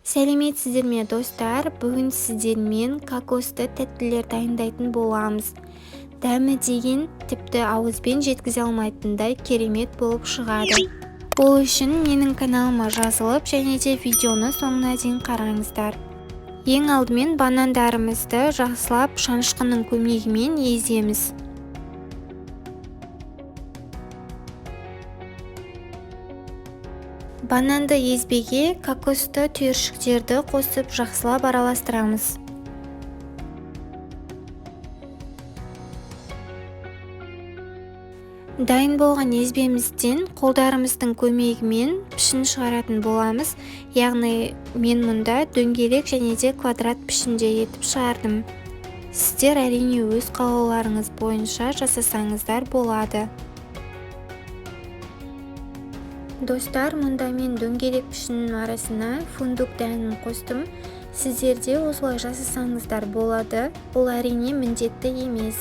Сәлеметсіздер ме, достар? Бүгін сіздермен кокосты тәттілер дайындайтын боламыз. Дәмі деген тіпті ауызбен жеткізе алмайтындай керемет болып шығады. Ол үшін менің каналыма жазылып және де видеоны соңына дейін қараңыздар. Ең алдымен банандарымызды жақсылап шанышқының көмегімен еземіз. Бананды езбеге кокосты түйіршіктерді қосып жақсылап араластырамыз. Дайын болған езбемізден қолдарымыздың көмегімен пішін шығаратын боламыз. Яғни мен мұнда дөңгелек және де квадрат пішінде етіп шығардым. Сіздер әрине өз қалауларыңыз бойынша жасасаңыздар болады. Достар, мұнда мен дөңгелек пішіннің арасына фундук дәнін қостым. Сіздер де осылай жасасаңыздар болады. Бұл әрине міндетті емес.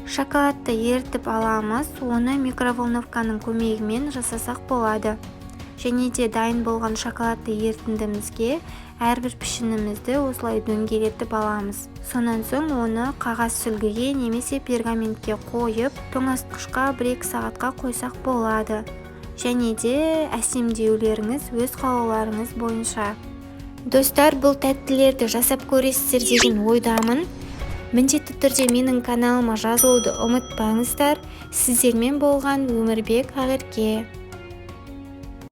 Шоколадты ерітіп аламыз, оны микроволновканың көмегімен жасасақ болады. Және де дайын болған шоколадты ерітіндімізге әрбір пішінімізді осылай дөңгелетіп аламыз. Сонан соң оны қағаз сүлгіге немесе пергаментке қойып, тоңазытқышқа 1-2 сағатқа қойсақ болады. Және де әсемдеулеріңіз өз қалауларыңыз бойынша. Достар, бұл тәттілерді жасап көресіздер деген ойдамын. Міндетті түрде менің каналыма жазылуды ұмытпаңыздар. Сіздермен болған Өмірбек Ақерке.